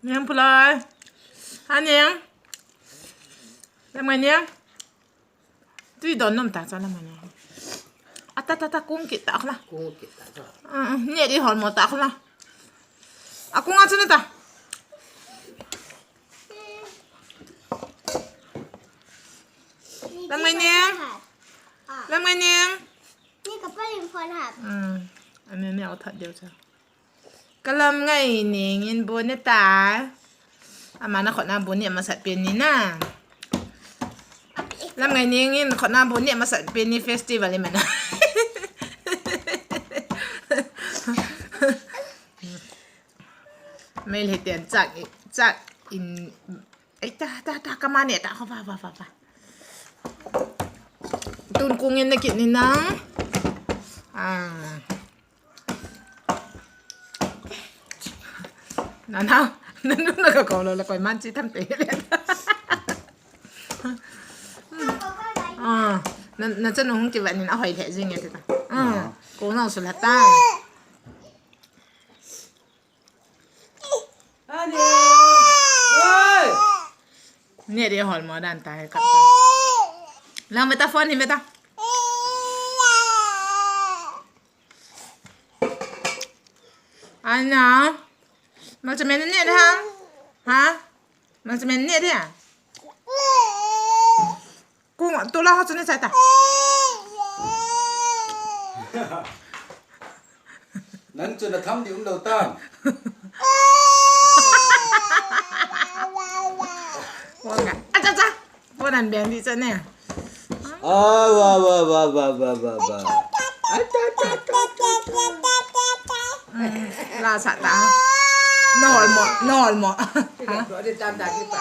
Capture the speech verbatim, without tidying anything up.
Niang Pulai. Ha Niang. Lamngai Niang. Tui don nom ta cha Lamngai Niang. Ata ta ta kung kit ta khla. Kung kit ta cha. Ah, ah, ne di hol mo ta khla. Akung a chuna ta. Lamngai Niang. Lamngai Niang. Ni ka pa lim phone ha. Hmm. Ani ne au that deu cha. Ka Lamngai Niang in bu ne ta. Ama na khotna bu ne masat pen ni na. Lamngai Niang in khotna bu ne masat pen ni festival i mana. Mei le ten chak i, chak in. Ei, ta, ta, ta, kama ne ta, kho, va, va, va, va. Tun kung in na kit ni na. Ah. Na, na, na, nu na ka ko lo la koi man chi tham te le. Ah, na, na chanu hung ki van in a hoi le jing e ta. Ah, ko na su la ta. Ani. Oi. Ne de hol mo dan ta he kap ta. Lang beta phone hi beta. Ana. Mal chamen ne de ha? Ha? Mal chamen ne de ha? Kung, tu la ho chu ni chai ta. Nan chu na tham di um lo tam. Wa nga. Acha cha. Wa nan beng di cha ne. Ah, wa, wa, wa. Acha, acha, acha, acha, acha. Mm, la sa ta. Nol mo, nol mo. Ha? Tua di tam ta di pa.